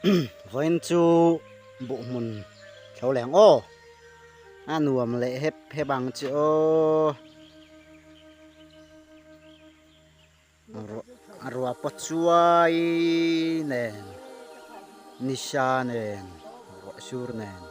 Vawiin chu buh hmun thlo leh ang aw a nuam leh hep hep ang che aw ruah pawh chuai nen nisa nen ruah sur nen.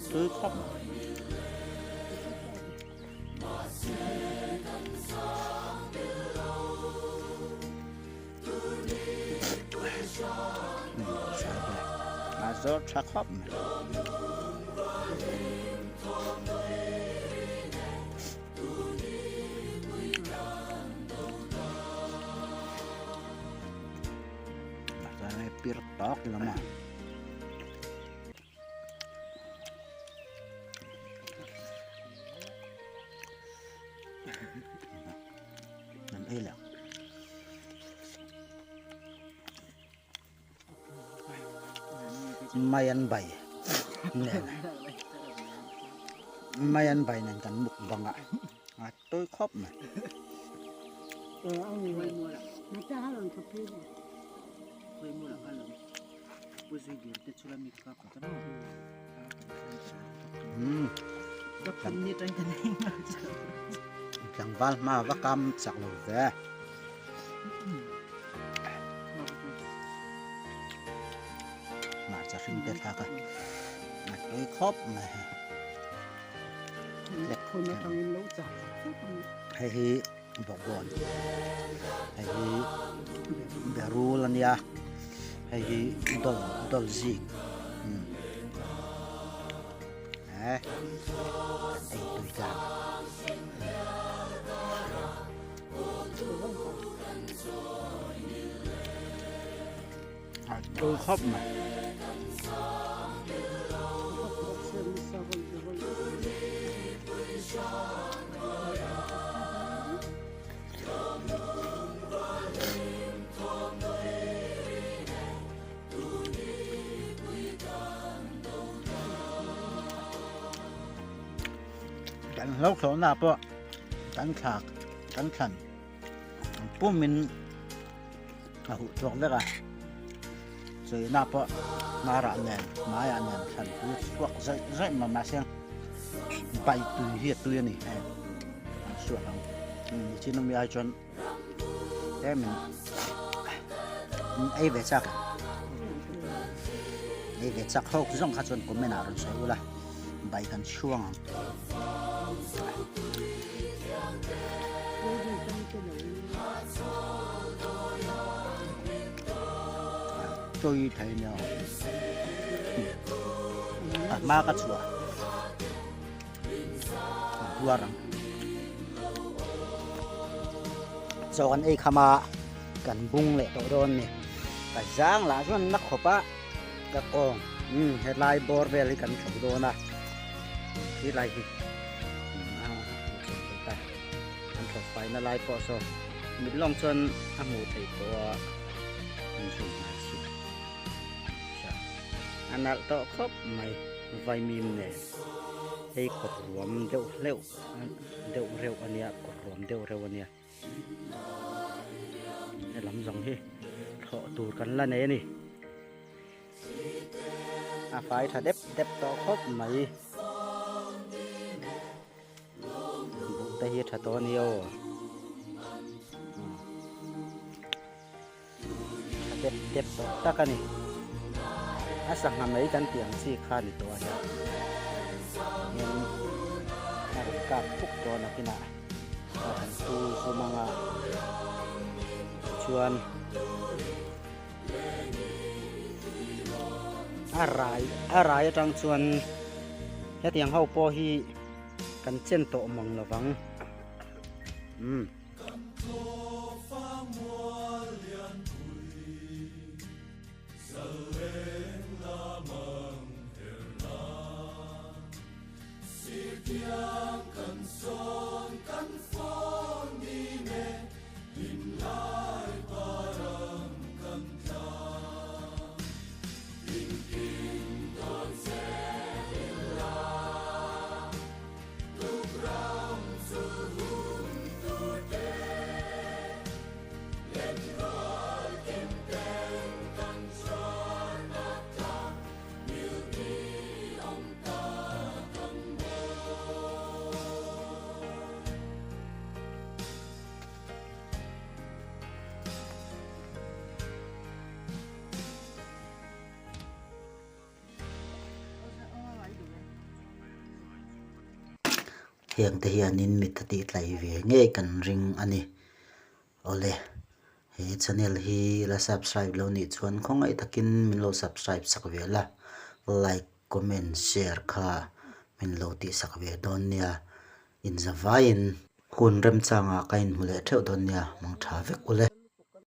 Tui khawp A zawr tha khawp mai. Pir tawk lama. An ei leh. Mai an bai nen mai an bai nen kan muk bang a a tui khawp mai. Tlangval hma va kam chak lo ve. Hmarcha hring te thlak a a tui khawp mai hei. Hei hi bawkbawn hei hi berul a nia hei hi dawl dawl zik eh ei tui tlang. A tui khawp mai. Kan hlo thlawhna pawh kan thlak kan thlan pumin a huh chhuak vek a chawina pawh hnarah nen hmaiah nen thlan tui chhuak zaih zaih mai mahse bai tui hi a tui a ni hei an suak ang nichin ami ai chuan tlemin ei ve chak ei ve chak ho zawng kha chuan comment ah rawn sawi ula bai kan chhuang ang. Tui thei nia a hma ka chhuah a huar ang chaw kan ei kham a kan bung leh tawh dawn ni ka zang lah chuan na khawp a ka kawng umm helai bawr vel hi kan thlo dawn a helai hi an thlo faina lai pawh saw mit lawng chuan a hmuh theih tawh a an zui nghal si a nalh tawh khawp mai vaimim nen hei kawt ruam deuh hleuh deuh reuh a nia kawt ruam deuh reuh a nia helam zawng hi thlawh tur kan la nei a ni a fai tha dep dep tawh khawp mai. Buh te hi a tha tawh a nia aw tha dep dep tawh tak a ni a sangha mai kan tih ang chi kha a ni tawh a hian hian a rawn kap phuk tawh a nakinah a han tu zum ang a. chuan a rai a rai atang chuan hetiang ho pawh hi kan chen tawh mang lovang umm. Heng te hianin mit a tih tlai ve ngei kan ring a ni. Awle, he channel hi la subscribe lo nih chuan khawngaih takin min lo subscribe sak ve la, like, comment, share kha min lo tih sak ve dawn nia. Inzavaiin hun remchangah ka inhmu leh theuh dawn nia, mang tha vek ule.